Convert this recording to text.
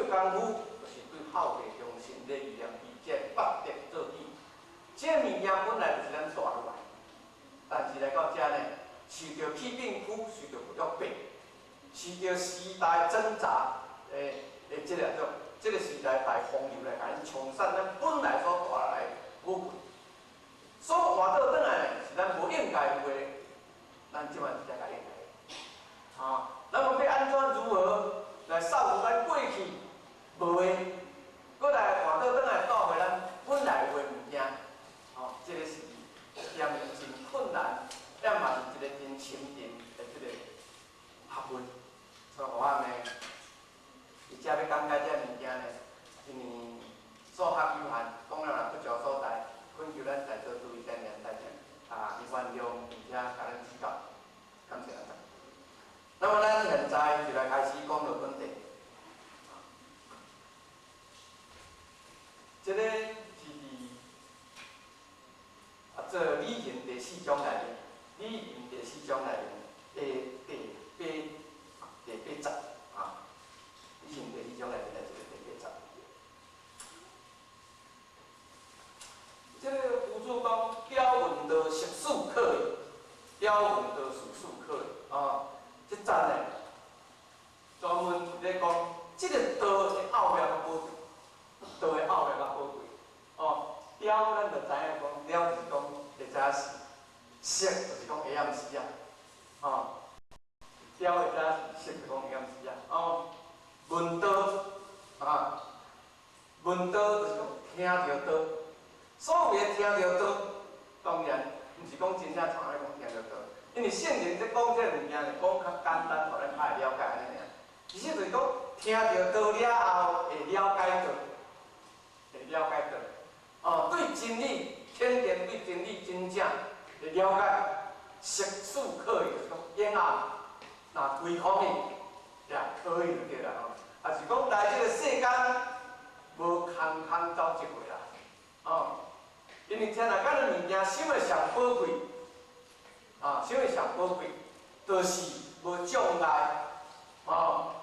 功夫，就是對孝悌忠信禮義廉知這八德做起。這物件本來就是咱帶落來，但是來到遮呢，受著氣病苦，受著約迫，受著時代掙扎的這個種，這個時代大風流來共咱沖散咱本來所帶來的寶貴，所換倒轉來呢，是咱無應該有的，咱這擺才共應該。啊，咱們欲按怎如何來掃除咱過去無的，閣來換倒轉來帶回咱本來有的物件？哦，這個是嫌真困難，也嘛是一個真深沉的這個學問。所以我呢，佇遮欲講解這個物件呢，因為數學有限，講了若不足所在，懇求咱在座諸位先賢大家啊，原諒，並且共咱指教，感謝大家。那麼咱現在就來開始講落本題。這個是佇啊，做禮行第四章內面，禮行第四章內面的第八第八節啊，禮行第四章內面的這個第八節。這個佛祖講，曉聞道熟思可矣，曉聞道熟思可矣啊。這節呢，專門咧講這個道的奧妙佮寶貴，道的奧妙佮寶貴。哦，曉咱就知影講，曉就是講會知影是，識就是講會曉時啊。哦，曉會知影是，識就講會曉時啊。哦，聞道啊，聞道就是講聽著道。所謂的聽著道，當然毋是講真正像按呢講聽著道，因為聖人咧講這個物件是講較簡單，予咱較會了解按呢爾。其實就是講聽著道了後會了解道，會了解道。哦，對真理，肯定對真理真正的了解，熟思可矣，就是講以後若規方面也可以就對啦吼。也是講來這個世間無空空走一回啦，哦。因為聽若講的物件，想的上寶貴，啊，想的上寶貴，就是無障礙，哦，